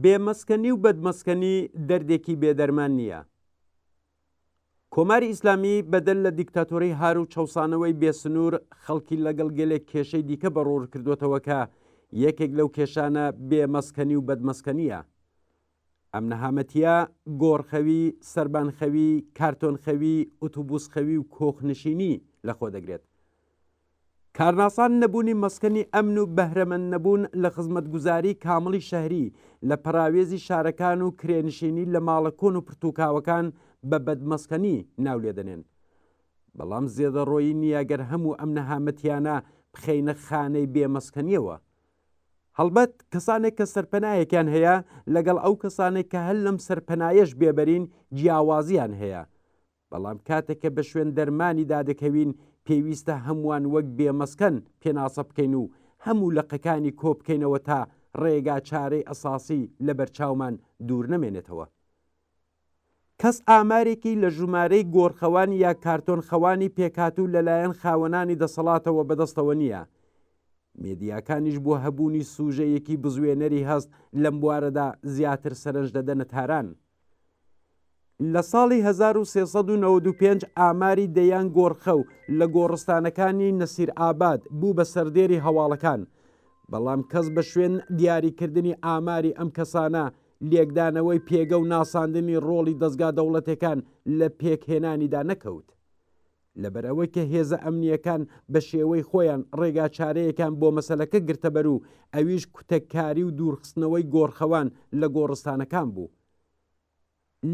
بێ مەسکەنی و بەدمەسکەنی دەردێکی بێ دەرمان نییە. کۆماری ئیسلامی بەدەر لە دیکتاتۆری هار و چەوسانەوەی بێ سنوور خەڵکی لەگەڵ گەلێک کێشەی دیکە بەڕۆڕ کردووەتەوە کە یەکێک لەو کێشانە بێ مەسکەنی و بەدمەسکەنییە. ئەم نەهامەتییە گۆڕخەوی، سەربانخەوی، کارتۆنخەوی، ئوتوبوسخەوی و کۆخنشینی لەخۆ دەگرێت. کارناسان نەبوونی مەسکەنی ئەمن و بەهرەمەند نەبوون لە خزمەتگوزاری کامڵی شەهری لە پەراوێزی شارەکان و کرێنشینی لە ماڵە کۆن و پرتوکاوەکان بە بەدمەسکەنی ناو لێدەنێن. بەڵام زێدەڕۆیی نییە گەر هەموو ئەم نەهامەتیانە بخەینە خانەی بێ مەسکەنیەوە. هەڵبەت کەسانێک کە سەرپەنایەکیان هەیە لەگەڵ ئەو کەسانێک کە هەر لەم سەرپەنایەش بێبەرین جیاوازیان هەیە. بەڵام کاتێک کە بە شوێن دەرمانیدا دەکەوین پێویستە هەمووان وەک بێ مەسکەن پێناسە بکەین و هەموو لقەکانی کۆ بکەینەوە تا ڕێگا چارەی ئەساسی لە بەرچاومان دوور نەمێنێتەوە. کەس ئامارێکی لە ژومارەی گۆڕخەوان یا کارتۆن خەوانی پێکهاتوو لە لایەن خاوەنانی دەسەڵاتەوە بەدەستەوە نییە. مێدیاکانیش بۆ هەبوونی سوژەیەکی بزوێنەری هەست لەم بوارەدا زیاتر سەرنج دەدەنە تاران. لە ساڵی 1395 ئاماری دەیان گۆڕخەو لە گۆڕستانەکانی نەسیرئاباد بوو بە سەردێری هەواڵەکان، بەڵام کەس بە شوێن دیاریکردنی ئاماری ئەم کەسانە، لێکدانەوەی پێگە و ناساندنی ڕۆڵی دەزگا دەوڵەتێکان لە پێکهێنانیدا نەکەوت. لەبەرئەوەی کە هێزە ئەمنییەکان بە شێوەی خۆیان ڕێگاچارەیەکیان بۆ مەسەلەکە گرتەبەر و ئەویش کوتەککاری و دوورخستنەوەی گۆڕخەوان لە گۆڕستانەکان بوو.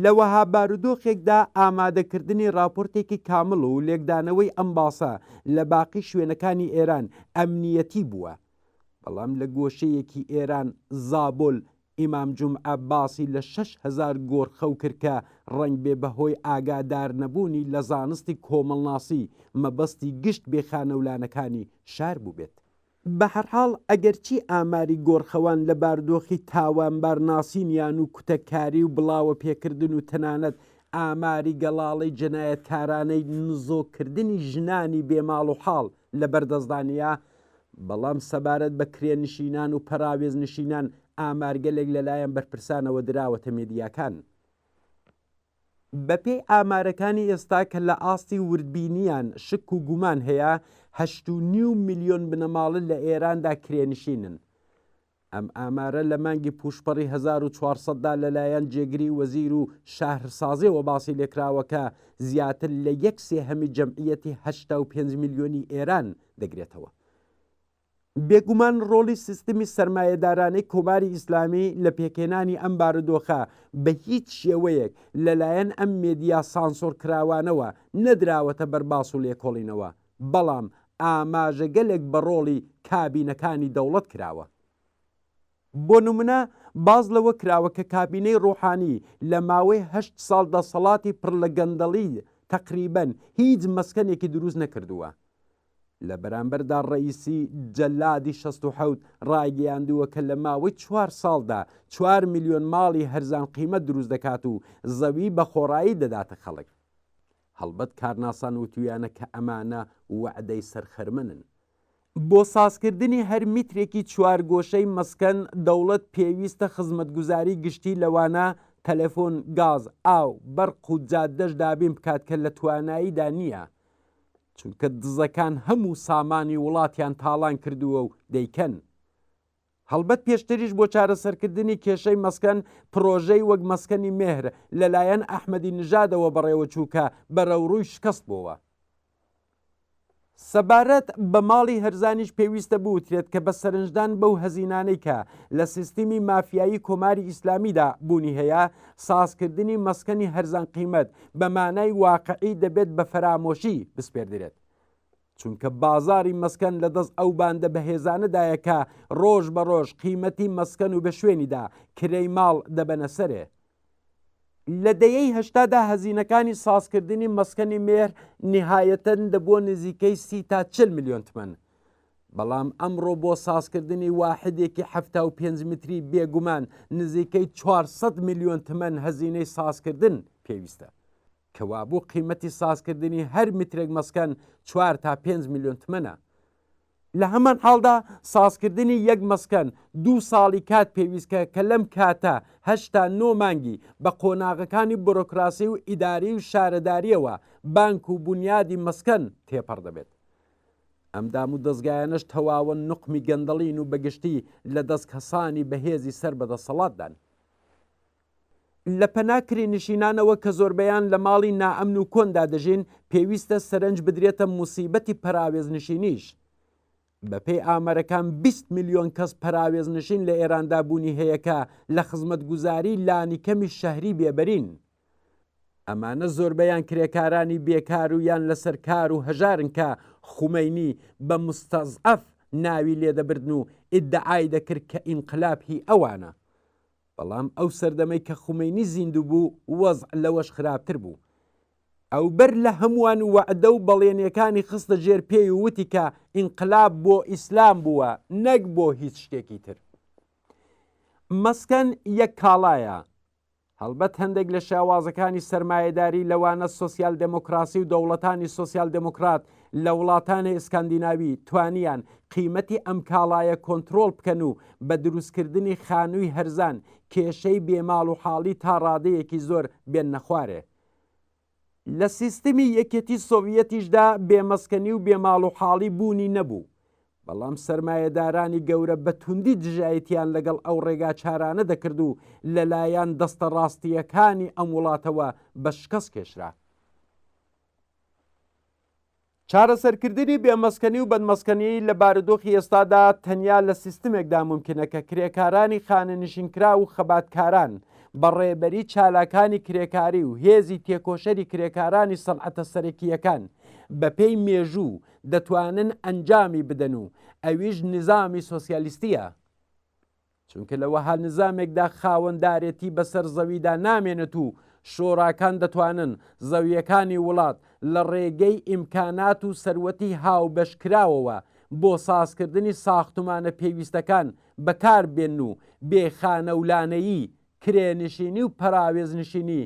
لە وەها بارودۆخێکدا ئامادەکردنی ڕاپۆرتێکی کامڵ و لێکدانەوەی ئەم باسە لە باقی شوێنەکانی ئێران ئەمنییەتی بووە. بەڵام لە گۆشەیەکی ئێران زابۆل ئیمام جومعە باسی لە 6000 گۆڕخەو کرد کە ڕەنگبێ بە هۆی ئاگادارنەبوونی لە زانستی کۆمەڵناسی مەبەستی گشت بێخانەولانەکانی شار بووبێت. بەهەرحاڵ ئەگەرچی ئاماری گۆڕخەوان لە باردۆخی تاوانبار ناسینیان و کوتەککاری و بڵاوە پێکردن و تەنانەت ئاماری گەڵاڵەی جەنایەتکارانەی نزۆک کردنی ژنانی بێ ماڵ و حاڵ لە بەردەستدا نییە، بەڵام سەبارەت بە کرێنشینان و پەراوێزنشینان ئامارگەلێک لەلایەن بەرپرسانەوە دراوەتە مێدیاکان. بەپێی ئامارەکانی ئێستا کە لە ئاستی وردبینییان شک و گومان هەیە، هەشت و نیو ملیۆن بنەماڵە لە ئێراندا کرێنشینن. ئەم ئامارە لە مانگی پووشپەڕی 1400 دا لەلایەن جێگری وەزیر و شەهرسازیەوە باسی لێکراوە کە زیاتر لە یەک سێهەمی جەمعیەتی 85 ملیۆنی ئێران دەگرێتەوە. بێگومان ڕۆڵی سیستمی سەرمایەدارانەی کۆماری ئیسلامی لە پێکهێنانی ئەم بارودۆخە بە هیچ شێوەیەک لەلایەن ئەم مێدیا سانسۆرکراوانەوە نەدراوەتە بەر باس و لێکۆڵینەوە، بەڵام ئاماژەگەلێک بە ڕۆڵی کابینەکانی دەوڵەت کراوە. بۆ نمونە باس لەوە کراوە کە کابینەی ڕۆحانی لە ماوەی هەشت ساڵ دەسەڵاتی پڕ لە گەندەڵی تەقریبەن هیچ مەسکەنێکی دروست نەکردووە. لە بەرامبەردا ڕەئیسی جەلادی 67 ڕایگەیاندووە کە لە ماوەی چوار ساڵدا چوار ملیۆن ماڵی هەرزان قیمەت دروست دەکات و زەوی بە خۆڕایی دەداتە خەڵک. هەڵبەت کارناسان وتویانە کە ئەمانە وەعدەی سەرخەرمەنن. بۆ سازکردنی هەر میترێکی چوارگۆشەی مەسکەن دەوڵەت پێویستە خزمەتگوزاری گشتی لەوانە تەلەفۆن، گاز، ئاو، بەرق و جادەش دابین بکات کە لە تواناییدا نییە چونکە دزەکان هەموو سامانی وڵاتیان تاڵان کردووە و دەیکەن. هەڵبەت پێشتریش بۆ چارەسەرکردنی کێشەی مەسکەن پڕۆژەی وەک مەسکەنی مێهر لەلایەن ئەحمەدی نژادەوە بەڕێوەچوو کە بەرەوڕووی شکەست بۆوە. سەبارەت بە ماڵی هەرزانیش پێویستە بوترێت کە بە سەرنجدان بەو هەزینانەی کە لە سیستمی مافیایی کۆماری ئیسلامیدا بوونی هەیە، سازکردنی مەسکەنی هەرزان قیمەت بە مانای واقعی دەبێت بە فەرامۆشی بسپێردرێت. چونکە بازاری مەسکەن لە دەست ئەو باندە بەهێزانەدایە کە ڕۆژ بە ڕۆژ قیمەتی مەسکەن و بە شوێنیدا کرێی ماڵ دەبەنە سەرێ. لە دەیەی هەشتادا هەزینەکانی سازکردنی مەسکەنی مێهر نیهایەتەن دەبووە نزیکەی سی تا 40 ملیۆن تمەن. بەڵام ئەمڕۆ بۆ سازکردنی واحدێکی 75 متری بێگومان نزیکەی 400 ملیۆن تمەن هەزینەی سازکردن پێویستە. کەوابوو قیمەتی سازکردنی هەر مترێک مەسکەن چوار تا پێنج ملیۆن تمەنە. لە هەمان حاڵدا سازکردنی یەک مەسکەن دوو ساڵی کات پێویستکە کە لەم کاتە هەشت تا نۆ مانگی بە قۆناغەکانی بۆرۆکراسی و ئیداری و شارەدارییەوە بانک و بونیادی مەسکەن تێپەڕ دەبێت. ئەم دام و دەزگایانەش تەواوەن نوقمی گەندەڵین و بەگشتی لە دەست کەسانی بەهێزی سەر بە دەسەڵاتدان. لە پەنا کرێنشینانەوە کە زۆربەیان لە ماڵی نائەمن و کۆندا دەژین، پێویستە سەرنج بدرێتە موسیبەتی پەراوێزنشینیش. بەپێی ئامارەکان 20 میلیۆن کەس پەراوێزنشین لە ئێراندا بوونی هەیە کە لە خزمەتگوزاری لانیکەمی شەهری بێبەرین. ئەمانە زۆربەیان کرێکارانی بێکار و یان لەسەر کار و هەژارن کە خومەینی بە مستضعف ناوی لێدەبردن و ئیدعای دەکرد کە ئینقلاب هی ئەوانە. بەڵام ئەو سەردەمەی کە خومەینی زیندوو بوو وەزع لەوەش خراپتر بوو. ئەو بەر لە هەمووان وەعدە و بەڵێنیەکانی خستە ژێر پێی و وتی کە ئینقلاب بۆ ئیسلام بووە نەک بۆ هیچ شتێکی تر. مەسکەن یەک کاڵایە، هەڵبەت هەندێک لە شێوازەکانی سەرمایەداری لەوانە سۆسیال دێمۆکراسی و دەوڵەتانی سۆسیال دێمۆکرات لە وڵاتانی ئسکاندیناوی توانیان قیمەتی ئەم کاڵایە کۆنترۆڵ بکەن و بە دروستکردنی خانووی هەرزان کێشەی بێ ماڵ و حاڵی تا ڕادەیەکی زۆر بێننە خوارێ. لە سیستمی یەکێتی سۆڤیەتیشدا بێ مەسکەنی و بێ ماڵ و حاڵی بوونی نەبوو، بەڵام سەرمایەدارانی گەورە بە توندی دژایەتیان لەگەڵ ئەو ڕێگاچارانە دەکرد و لەلایەن دەستە ڕاستییەکانی ئەم وڵاتەوە بە شکەست کێشرا. چارەسەرکردنی بێمەسکەنی و بەدمەسکەنیی لە بارودۆخی ئێستادا تەنیا لە سیستمێکدا مومکینە کە کرێکارانی خانەنشینکراو و خەباتکاران بە ڕێبەری چالاکانی کرێکاری و هێزی تێکۆشەری کرێکارانی سەنعەتە سەرەکییەکان بەپێی مێژوو دەتوانن ئەنجامی بدەن و ئەویش نیزامی سۆسیالیستییە. چونکە لە وەها نزامێکدا خاوەندارێتی بەسەر زەویدا نامێنێت و شۆراکان دەتوانن زەوییەکانی وڵات لە ڕێگەی ئیمکانات و سەروەتی هاوبەشکراوەوە بۆ سازکردنی ساختومانە پێویستەکان بەکار بێنن و بێ خانەولانەیی، کرێنشینی و پەراوێزنشینی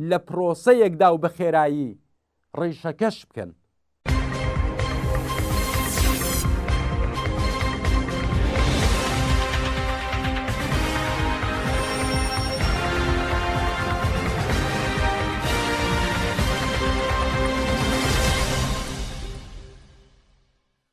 لە پرۆسەیەکدا و بە خێرایی ڕیشەکەش بکەن.